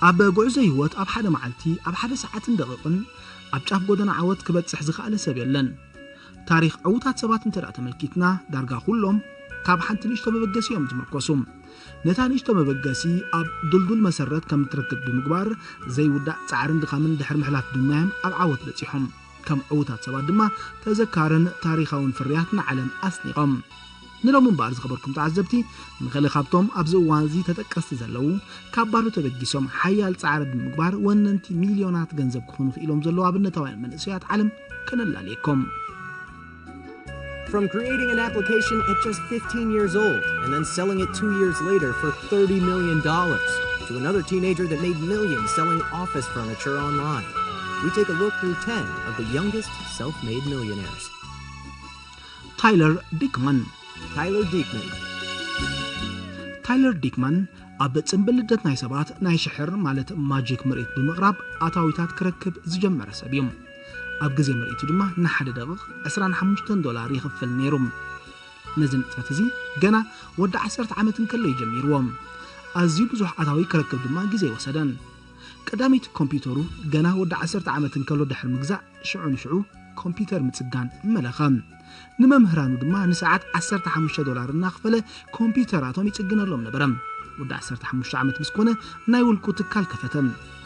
ኣብ ጉዕዞ ህይወት ኣብ ሓደ መዓልቲ፣ ኣብ ሓደ ሰዓትን ደቂቕን ኣብ ጫፍ ጎደና ዓወት ክበጽሕ ዝኸኣለ ሰብ የለን። ታሪኽ ዕዉታት ሰባት እንተ ደኣ ተመልኪትና፣ ዳርጋ ኩሎም ካብ ሓንቲ ንእሽቶ መበገሲ እዮም ዝምርኮሱ። ነታ ንእሽቶ መበገሲ ኣብ ድልዱል መሰረት ከም እትረክብ ብምግባር፣ ዘይውዳእ ጻዕርን ድኻምን ድሕሪ ምሕላፍ ድማ እዮም ኣብ ዓወት በጺሖም። ከም ዕዉታት ሰባት ድማ ተዘካርን ታሪኻውን ፍርያት ንዓለም ኣስኒቖም። ንሎሚ እምበኣር ዝኸበርኩም ተዓዘብቲ፣ ንገለ ካብቶም ኣብዚ እዋን እዚ ተጠቀስቲ ዘለዉ፣ ካብ ባዶ ተበጊሶም ሓያል ጻዕሪ ብምግባር ወነንቲ ሚልዮናት ገንዘብ ክኾኑ ክኢሎም ዘለዉ ኣብነታውያን መንእሰያት ዓለም ከነላልየኩም። From creating an application at just fifteen years old and then selling it two years later for thirty million dollars, to another teenager that made millions selling office furniture online, we take a look through ten of the youngest self made millionaires. ታይለር ዲክማን። Tyler Diekman. ታይለር ዲክማን ኣብ ጽምብል ልደት ናይ ሰባት ናይ ሽሕር ማለት ማጂክ ምርኢት ብምቕራብ ኣታዊታት ክረክብ ዝጀመረ ሰብ እዩ። ኣብ ግዜ ምርኢቱ ድማ ንሓደ ደቂቕ ዕስራን ሓሙሽተን ዶላር ይኽፍል ነይሩ። ነዚ ንጥፈት እዚ ገና ወዲ ዓሰርተ ዓመት እንከሎ እዩ ጀሚርዎ። ኣዝዩ ብዙሕ ኣታዊ ክረክብ ድማ ግዜ ኣይወሰደን። ቀዳመይቲ ኮምፒውተሩ ገና ወዲ ዓሰርተ ዓመት እንከሎ ድሕሪ ምግዛእ ሽዑ ንሽዑ ኮምፒውተር ምጽጋን መለኸ። ንመምህራኑ ድማ ንሰዓት ዓሰርተ ሓሙሽተ ዶላር እናኽፈለ ኮምፒውተራቶም ይጽግነሎም ነበረ። ወዲ ዓሰርተ ሓሙሽተ ዓመት ምስ ኮነ ናይ ውልቁ ትካል ከፈተ።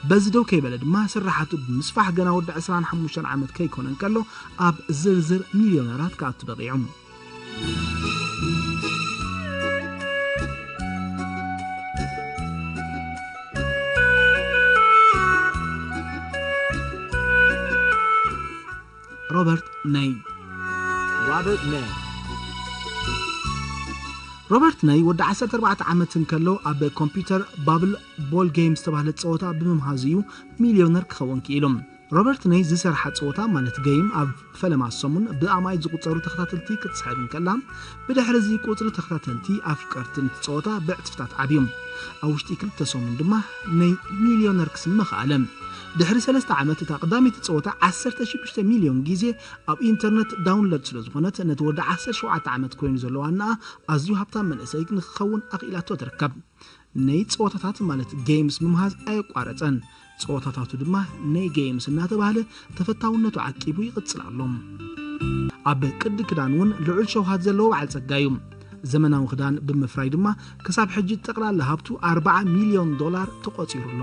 በዚ ደው ከይበለ ድማ ስራሓቱ ብምስፋሕ ገና ወዲ ዕስራን ሓሙሽተን ዓመት ከይኮነ እንከሎ ኣብ ዝርዝር ሚልዮነራት ክኣቱ በቒዑ። ሮበርት ነይ። Robert Ney. ሮበርት ነይ ወዲ ዓሰርተ ኣርባዕተ ዓመት እንከሎ ኣብ ኮምፒውተር ባብል ቦል ጌም ዝተባህለት ጸወታ ብምምሃዙ እዩ ሚልዮነር ክኸውን ክኢሉ። ሮበርት ነይ ዝሰርሓ ጸወታ ማለት ገይም ኣብ ፈለማ ሰሙን ብኣማኢት ዝቑጸሩ ተኸታተልቲ ክትስሕብ እንከላ፣ ብድሕሪ እዚ ቁጽሪ ተኸታተልቲ ኣፍቀርቲ እቲ ጸወታ ብዕጽፍታት ዓብዩ። ኣብ ውሽጢ ክልተ ሰሙን ድማ ነይ ሚልዮነር ክስመ ከኣለ። ድሕሪ ሰለስተ ዓመት እታ ቀዳመይቲ ጸወታ ዓሰርተ ሽዱሽተ ሚልዮን ግዜ ኣብ ኢንተርነት ዳውንሎድ ስለ ዝኾነት፣ ነቲ ወዲ ዓሰርተ ሸውዓተ ዓመት ኮይኑ ዘሎ ዋናኣ ኣዝዩ ሃብታም መንእሰይ ንክኸውን ኣኽኢላቶ ትርከብ። ነይ ጸወታታት ማለት ጌምስ ምምሃዝ ኣየቋረጸን። ጸወታታቱ ድማ ነይ ጌምስ እናተባህለ ተፈታውነቱ ዓቂቡ ይቕጽል ኣሎ። ኣብ ቅዲ ክዳን እውን ልዑል ሸውሃት ዘለዎ በዓል ጸጋ እዩ። ዘመናዊ ክዳን ብምፍራይ ድማ ክሳብ ሕጂ ጠቕላላ ሃብቱ ኣርባዓ ሚልዮን ዶላር ተቖጺሩ ኣሎ።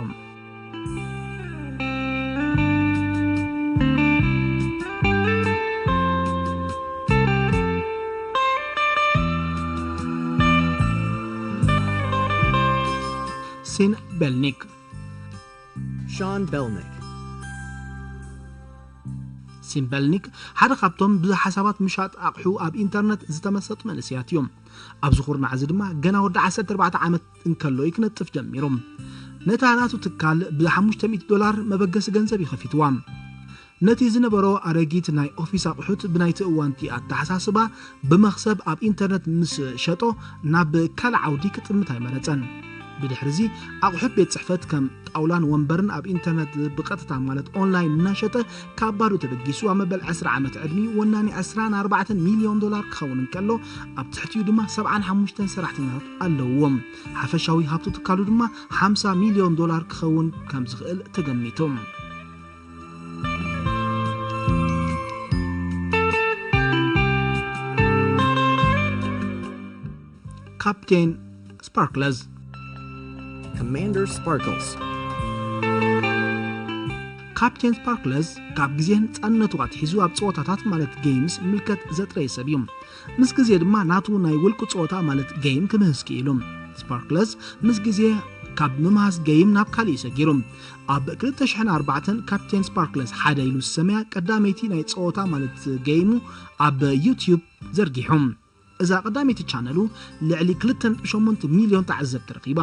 ሲን በልኒክ። Sean Belnick. ሲን በልኒክ ሓደ ካብቶም ብሓሳባት ምሻጥ ኣቕሑ ኣብ ኢንተርነት ዝተመሰጡ መንእሰያት እዮም። ኣብዚ ኩርናዕ እዚ ድማ ገና ወዲ ዓሰርተ ኣርባዕተ ዓመት እንከሎ እዩ ክነጥፍ ጀሚሩ። ነታ ናቱ ትካል ብ ሓሙሽተ ሚእቲ ዶላር መበገሲ ገንዘብ እዩ ከፊትዋ። ነቲ ዝነበሮ ኣረጊት ናይ ኦፊስ ኣቑሑት ብናይቲ እዋንቲ ኣተሓሳስባ ብመኽሰብ ኣብ ኢንተርነት ምስ ሸጦ ናብ ካልእ ዓውዲ ክጥምት ኣይመረጸን። ብድሕሪ እዚ ኣቑሑት ቤት ጽሕፈት ከም ጣውላን ወንበርን ኣብ ኢንተርነት ብቐጥታ ማለት ኦንላይን እናሸጠ ካብ ባዶ ተበጊሱ ኣብ መበል ዕስራ ዓመት ዕድሚኡ ወናኒ ዕስራን ኣርባዕተን ሚልዮን ዶላር ክኸውን እንከሎ ኣብ ትሕቲኡ ድማ ሰብዓን ሓሙሽተን ሰራሕተኛታት ኣለውዎ። ሓፈሻዊ ሃብቱ ትካሉ ድማ ሓምሳ ሚልዮን ዶላር ክኸውን ከም ዝኽእል ተገሚቱ። ካፕቴን ስፓርክለስ። Commander Sparkles. ካፕቴን ስፓርክለስ ካብ ግዜ ህንፃነቱ ኣትሒዙ ኣብ ፀወታታት ማለት ጌምስ ምልከት ዘጥረየ ሰብ እዩ። ምስ ግዜ ድማ ናቱ ናይ ውልቁ ፀወታ ማለት ጌም ክምህዝ ክኢሉ። ስፓርክለስ ምስ ግዜ ካብ ምምሃዝ ጌም ናብ ካልእ እዩ ሰጊሩ። ኣብ ክልተ ሽሕን ኣርባዕተን ካፕቴን ስፓርክለስ ሓደ ኢሉ ዝሰመያ ቀዳመይቲ ናይ ፀወታ ማለት ጌሙ ኣብ ዩትዩብ ዘርጊሑ። እዛ ቀዳመይቲ ቻነሉ ልዕሊ ክልተ ነጥቢ ሸሞንተ ሚልዮን ተዓዘብቲ ረኺባ።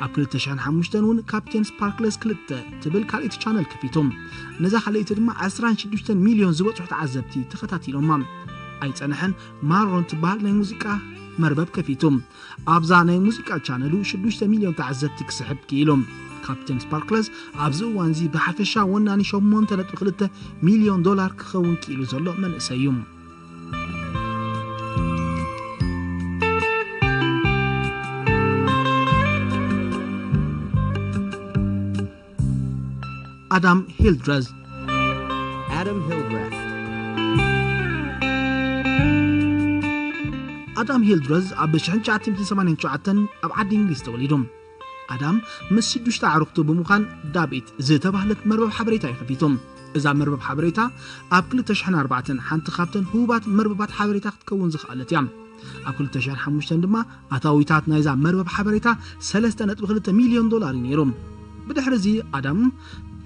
ኣብ ክልተ ሽሕን ሓሙሽተን እውን ካፕቴን ስፓርክለስ ክልተ ትብል ካልኣይቲ ቻነል ከፊቱ። ነዛ ካልኣይቲ ድማ ዕስራን ሽዱሽተን ሚልዮን ዝበጽሑ ተዓዘብቲ ተኸታቲሎማ። ኣይጸንሐን፣ ማሮን ትበሃል ናይ ሙዚቃ መርበብ ከፊቱ። ኣብዛ ናይ ሙዚቃ ቻነሉ ሽዱሽተ ሚልዮን ተዓዘብቲ ክስሕብ ክኢሉ። ካፕቴን ስፓርክለስ ኣብዚ እዋን እዚ ብሓፈሻ ወናኒ ሸሞንተ ነጥቢ ክልተ ሚልዮን ዶላር ክኸውን ክኢሉ ዘሎ መንእሰይ እዩ። ኣዳም ሂልድረዝ። ኣዳም ሂልድረዝ። ኣዳም ሂልድረዝ ኣብ ሽሕን ትሽዓተ ሚእትን ሰማንያን ትሽዓተን ኣብ ዓዲ እንግሊዝ ተወሊዱ። ኣዳም ምስ ሽዱሽተ ኣዕሩኽቱ ብምዃን ዳቤት ዝተባህለት መርበብ ሓበሬታ እዩ ከፊቱ። እዛ መርበብ ሓበሬታ ኣብ ክልተ ሽሕን ኣርባዕተን ሓንቲ ካብተን ህቡባት መርበባት ሓበሬታ ክትከውን ዝኸኣለት እያ። ኣብ ክልተ ሽሕን ሓሙሽተን ድማ ኣታዊታት ናይዛ መርበብ ሓበሬታ ሰለስተ ነጥቢ ክልተ ሚልዮን ዶላር እዩ ነይሩ። ብድሕሪ እዚ ኣዳም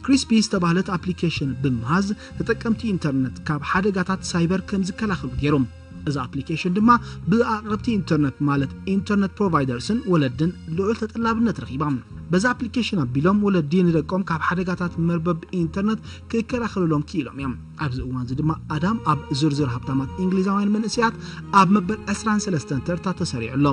ክሪስፒ ዝተባህለት ኣፕሊኬሽን ብምሃዝ ተጠቀምቲ ኢንተርነት ካብ ሓደጋታት ሳይበር ከም ዝከላኸሉ ገይሩ። እዚ ኣፕሊኬሽን ድማ ብኣቕረብቲ ኢንተርነት ማለት ኢንተርነት ፕሮቫይደርስን ወለድን ልዑል ተጠላብነት ረኺባ። በዚ ኣፕሊኬሽን ኣቢሎም ወለዲ ንደቆም ካብ ሓደጋታት መርበብ ኢንተርነት ክከላኸሉሎም ክኢሎም እዮም። ኣብዚ እዋን እዚ ድማ ኣዳም ኣብ ዝርዝር ሃብታማት እንግሊዛውያን መንእሰያት ኣብ መበል ዕስራን ሰለስተን ተርታ ተሰሪዑ ኣሎ።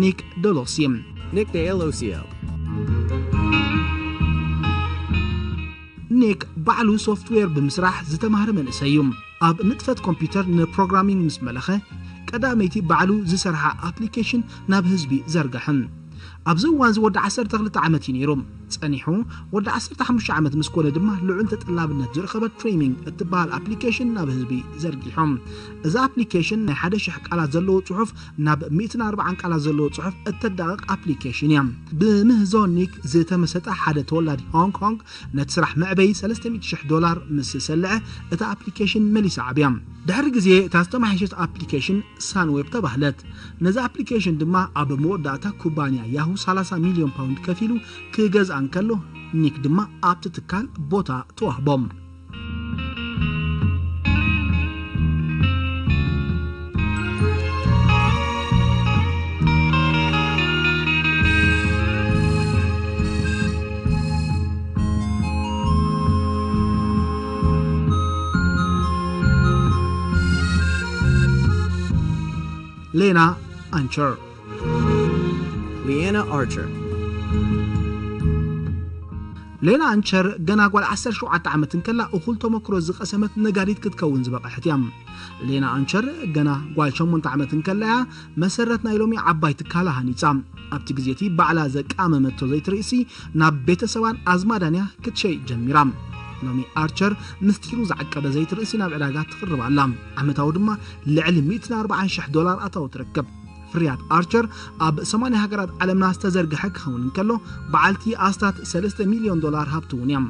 ኒክ ደሎሲም። ኒክ ደሎሲዮ። ኒክ ባዕሉ ሶፍትዌር ብምስራሕ ዝተማህረ መንእሰይ እዩ። ኣብ ንጥፈት ኮምፒውተር ንፕሮግራሚንግ ምስ መለኸ፣ ቀዳመይቲ ባዕሉ ዝሰርሓ ኣፕሊኬሽን ናብ ህዝቢ ዘርግሐ። ኣብዚ እዋን እዚ ወዲ ዓሰርተ ክልተ ዓመት እዩ ነይሩ። ጸኒሑ ወዲ ዓሰርተ ሓሙሽተ ዓመት ምስ ኮነ ድማ ልዑል ተጠላብነት ዝረኸበት ትሪሚንግ እትበሃል ኣፕሊኬሽን ናብ ህዝቢ ዘርጊሖም። እዛ ኣፕሊኬሽን ናይ ሓደ ሽሕ ቃላት ዘለዎ ጽሑፍ ናብ ሚእትን ኣርባዓን ቃላት ዘለዎ ጽሑፍ እተዳቕቕ ኣፕሊኬሽን እያ። ብምህዞ ኒክ ዝተመሰጠ ሓደ ተወላዲ ሆንግ ኮንግ ነቲ ስራሕ መዕበዪ ሰለስተ ሚእቲ ሽሕ ዶላር ምስ ሰልዐ እታ ኣፕሊኬሽን መሊሳ ዓብያ። ድሕሪ ግዜ እታ ዝተማሓየሸት ኣፕሊኬሽን ሳንዌብ ተባህለት። ነዚ ኣፕሊኬሽን ድማ ኣብ መወዳእታ ኩባንያ ያሁ ሰላሳ ሚልዮን ፓውንድ ከፊሉ ክገዝኣ እንከሎ ኒክ ድማ ኣብቲ ትካል ቦታ ተዋህቦም። ሌና ኣንቸር። ሊያና ኣርቸር። ሌና ኣንቸር ገና ጓል ዓሰርተ ሸውዓተ ዓመት እንከላ እኹል ተመክሮ ዝቐሰመት ነጋዲት ክትከውን ዝበቐሐት እያ። ሌና ኣንቸር ገና ጓል ሸሞንተ ዓመት እንከላ እያ መሰረት ናይ ሎሚ ዓባይ ትካላ ሃኒጻ። ኣብቲ ግዜ እቲ ባዕላ ዘቃመመቶ ዘይትርእሲ ናብ ቤተሰባን ኣዝማዳን እያ ክትሸይጥ ጀሚራ። ሎሚ ኣርቸር ምስጢሩ ዝዓቀበ ዘይትርእሲ ናብ ዕዳጋ ትቕርብ ኣላ። ዓመታዊ ድማ ልዕሊ ሚእትን ኣርባዓን ሽሕ ዶላር ኣታዊ ትረክብ። ፍርያት ኣርቸር ኣብ ሰማንያ ሃገራት ዓለምና ዝተዘርግሐ ክኸውን እንከሎ፣ በዓልቲ ኣስታት ሰለስተ ሚልዮን ዶላር ሃብቲ እውን እያ።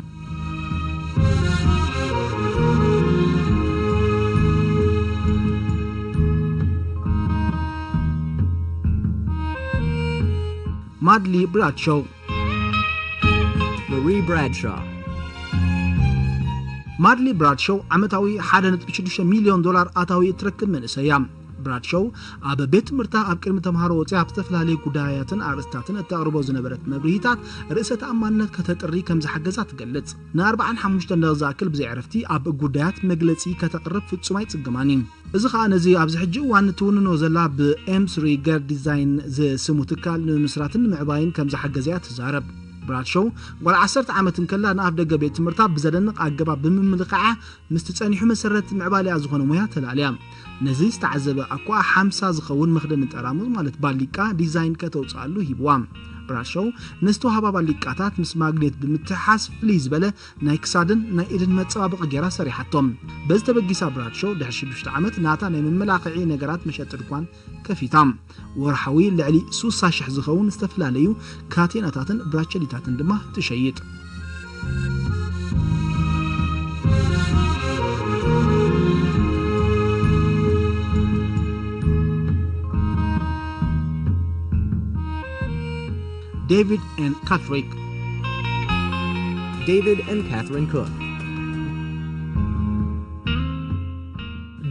ማድሊ ብራድሾው። ማሪ ብራድሾ። ማድሊ ብራድሾው ዓመታዊ ሓደ ነጥቢ ሽዱሽተ ሚልዮን ዶላር ኣታዊ እትረክብ መንእሰይ እያ። ብራድሾው ኣብ ቤት ትምህርታ ኣብ ቅድሚ ተምሃሮ ወፂኣ ኣብ ዝተፈላለዩ ጉዳያትን ኣርእስታትን እተቕርቦ ዝነበረት መብርሂታት ርእሰ ተኣማንነት ከተጥሪ ከም ዝሓገዛ ትገልጽ። ንኣርባዓን ሓሙሽተን ደቂቕ ዝኣክል ብዘይ ዕረፍቲ ኣብ ጉዳያት መግለጺ ከተቕርብ ፍጹም ኣይጽግማን እዩ። እዚ ኸኣ ነዚ ኣብዚ ሕጂ እዋን ትውንኖ ዘላ ብኤም ስሪ ገር ዲዛይን ዝስሙ ትካል ንምምስራትን ንምዕባይን ከም ዝሓገዘ እያ ትዛረብ። ብራድሾው ጓል ዓሰርተ ዓመት እንከላ ንኣፍ ደገ ቤት ትምህርታ ብዘደንቕ ኣገባብ ብምምልኻዓ ምስቲ ጸኒሑ መሰረት ምዕባለኣ ዝኾነ ሞያ ተላልያ። ነዚ ዝተዓዘበ ኣኳ ሓምሳ ዝኸውን መኽደኒ ጠራሙዝ ማለት ባሊቃ ዲዛይን ከተውፅኣሉ ሂብዋ። ብራድሾው ንዝተዋህባ ባሊቃታት ምስ ማግኔት ብምትሕሓዝ ፍልይ ዝበለ ናይ ክሳድን ናይ ኢድን መጸባበቒ ገይራ ሰሪሓቶም። በዚ ተበጊሳ ብራድሾው ድሕሪ ሽዱሽተ ዓመት ናታ ናይ መመላኽዒ ነገራት መሸጢ ድኳን ከፊታ። ወርሓዊ ልዕሊ ሱሳ ሽሕ ዝኸውን ዝተፈላለዩ ካቴናታትን ብራቸሊታትን ድማ ትሸይጥ። ዴቪድ ኤን ካትሪክ። ዴቪድ ኤን ካትሪን ኩክ።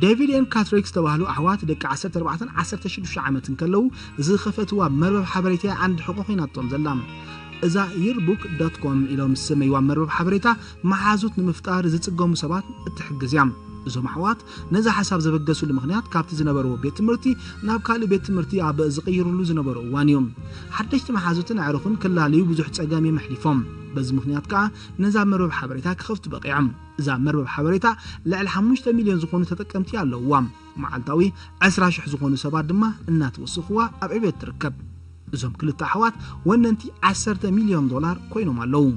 ዴቪድ ኤን ካትሪክ ዝተባህሉ ኣሕዋት ደቂ ዓሰርተ ኣርባዕተን ዓሰርተ ሽዱሽተ ዓመት እንከለዉ ዝኸፈትዋ መርበብ ሓበሬታ ዓንዲ ሕቖ ኮይናቶም ዘላ። እዛ ይርቡክ ዶት ኮም ኢሎም ዝሰመይዋ መርበብ ሓበሬታ መሓዙት ንምፍጣር ዝጽገሙ ሰባት እትሕግዝ እያ። እዞም ኣሕዋት ነዚ ሓሳብ ዘበገስሉ ምኽንያት፣ ካብቲ ዝነበርዎ ቤት ትምህርቲ ናብ ካልእ ቤት ትምህርቲ ኣብ ዝቕይርሉ ዝነበሩ እዋን እዩ። ሓደሽቲ መሓዙትን ኣዕሩኽን ክላለዩ ብዙሕ ጸገም እዮም ኣሕሊፎም። በዚ ምኽንያት ከኣ ነዛ መርበብ ሓበሬታ ክኸፍቱ በቒዖም። እዛ መርበብ ሓበሬታ ልዕሊ ሓሙሽተ ሚልዮን ዝኾኑ ተጠቀምቲ ኣለውዋ። መዓልታዊ ዕስራ ሽሕ ዝኾኑ ሰባት ድማ እናተወሰኽዋ ኣብ ዕቤት ትርከብ። እዞም ክልተ ኣሕዋት ወነንቲ ዓሰርተ ሚልዮን ዶላር ኮይኖም ኣለዉ።